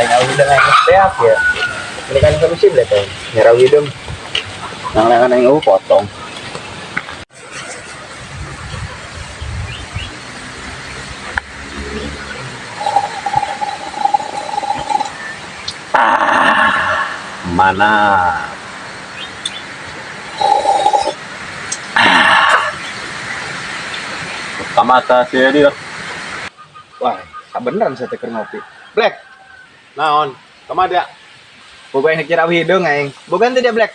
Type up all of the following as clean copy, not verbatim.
Aing awi hideung aing geus beak ya. Ini kan sama si Black aing. Nyerah hideung. Nang layangan aing eueuh potong. Ah, mana? Ah. Kamata si Edi lah. Wah, sabeneran saya teh keur ngopi. Black, Naon? Kamada? boga aing kira awi hideung aing. Boga teh dia Black.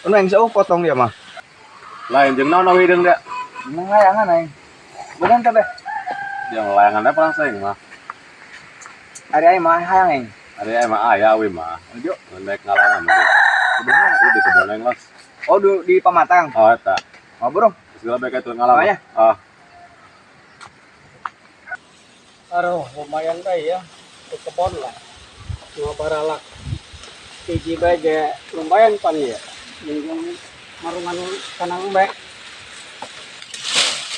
Anu aing sauh potong dia mah. Lain jeung naon awi hideung dia? Nang layangan aing. Boga teh Black. Jeung layangan apa langsung mah. Ari aing mah hayang aing. Ari emang aya awi mah. Ayo. Naik ngalangan mah. Di Di kebon aing los. Oh, di Pamatang. Oh eta. Oh, bro. Segala baik itu ngalangan. Oh, ya? Ah. Aduh, lumayan bae ya. Di kebon lah. Cuma baralak. Hiji bae ge lumayan pan ya. Minggu marungan kanang bae.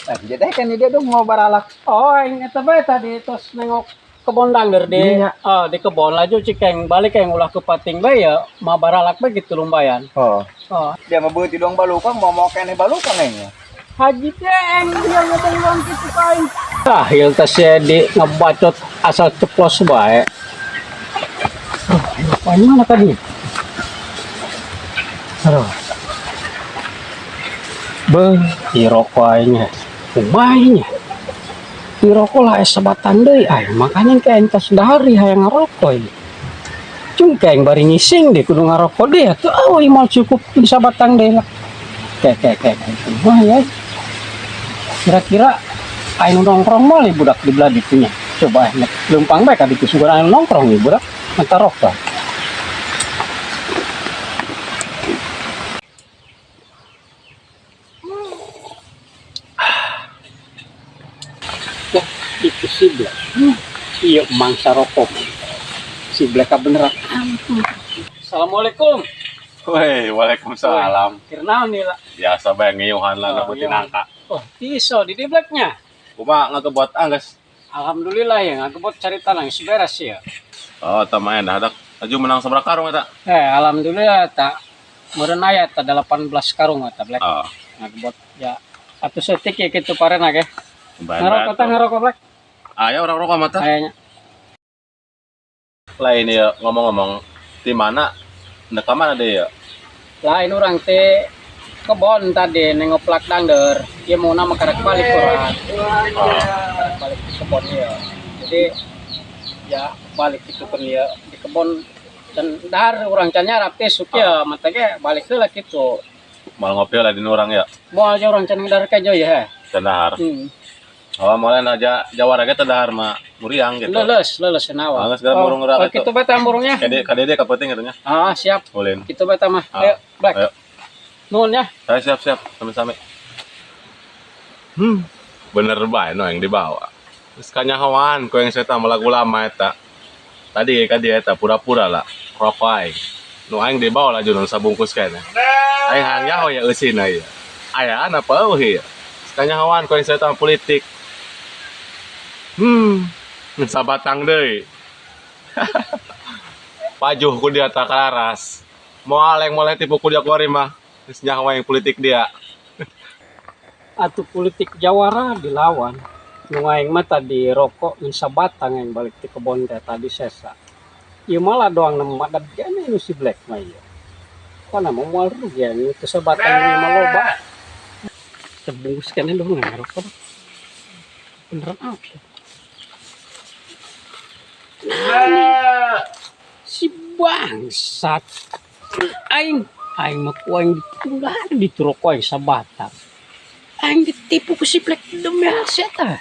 Eh, jadi kan dia dong mau baralak. Oh, aing eta bae tadi tos nengok kebon dangder di Iya. ah, di kebon laju cikeng balik yang ulah kepating bae ya ma baralak bae gitu lumayan. Oh. Oh, Dia mah beuti doang balukang, mau mau kene balukang aing. Haji teh eng dia ngomong doang gitu ka aing. Ah, hil teh si di ngebacot asal ceplos bae. Oh, aing mana tadi? Aduh. Beuh, rokok aing nya. Kumaha nya? Di rokok lah es sabatan deui aing. Makanya ke aing tos dahar hayang ngarokok ini. Cung ke aing bari ngising deh kudu ngarokok deh atuh oh moal cukup di sabatang deui lah. Ke ke ke ke. Kumaha ya? Kira-kira aing nongkrong moal ieu budak di belah ditunya. Coba aing leumpang bae ka ditu sugan aing nongkrong ieu budak mata rokok. Wah, itu si Black. Iya, mangsa rokok. Si Black beneran. Assalamualaikum. Woi, waalaikumsalam. Kirnaon nih lah. Biasa bae ngiyuhan lah Oh, nabutin ngiyuhan. nangka. Oh, tiso di Blacknya. Kumaha ngagebot angges? Alhamdulillah ya, ngagebot carita nangis beres ya. Oh, eta mah enak dak. Aju menang sabaraha karung eta? Eh, alhamdulillah tak meureun aya ta 18 karung eta Black. Oh, Ngagebot ya. Atuh setik ya kitu parena ge. lumayan Ngarokok bae tah ngarokok Black. Aya orang rokok mah tah. Ayanya. Lain ya ngomong-ngomong di mana? Ndek ka mana deh ya? Lain urang teh kebon tadi nengok plak dangder. Ieu mau nama karek balik urang. Oh, Karek balik ke kebon ya. Jadi ya balik itu kan ya di kebon dan dar urang can nyarap teh sok ya mata ge balik heula kitu. Mal ngopi lah di urang ya. Moal aja urang can dar kejo ya. Can dahar. Oh, moal aja jawara ge teh dahar mah muriang gitu. Leles, leles nawa. Ah, geus murung urang oh, itu. kitu bae tah murungnya. Kade kade ka penting gitu nya. Ah, siap. Ulin. Kitu bae tah mah. Ah, Ayo, Black. ayo. Nuhun ya. Ayo siap siap sami-sami. Bener bae no yang dibawa. Terus kanyahoan ku yang saya lagu lama eta. Tadi ka dia eta pura-pura lah rokok aing. Nu aing dibawa lah jono sabungkus kene. Aing hayang nyaho ya eusina ieu. Ayaan apa eueuh ieu? Kanyahoan ku yang saya politik. Sabatang deui. Pajuh ku dia tak kalaras. Moal yang mulai tipu ku dia kuari mah. Geus nyaho yang politik dia. Atuh politik jawara dilawan. Nu aing mah tadi rokok ngan sabatang yang balik ti kebon teh tadi sesa. Ieu malah doang nemu madat gene nu si Black mah ieu. Pana mah moal rugi aing teu sabatang ieu mah loba. Tebungkus kene doang ngarokok. Beneran apa? Nah, si bangsat. Aing, aing mah ku aing ditunggal di rokok aing sabatang. Aing ditipu ku si Black demi eta.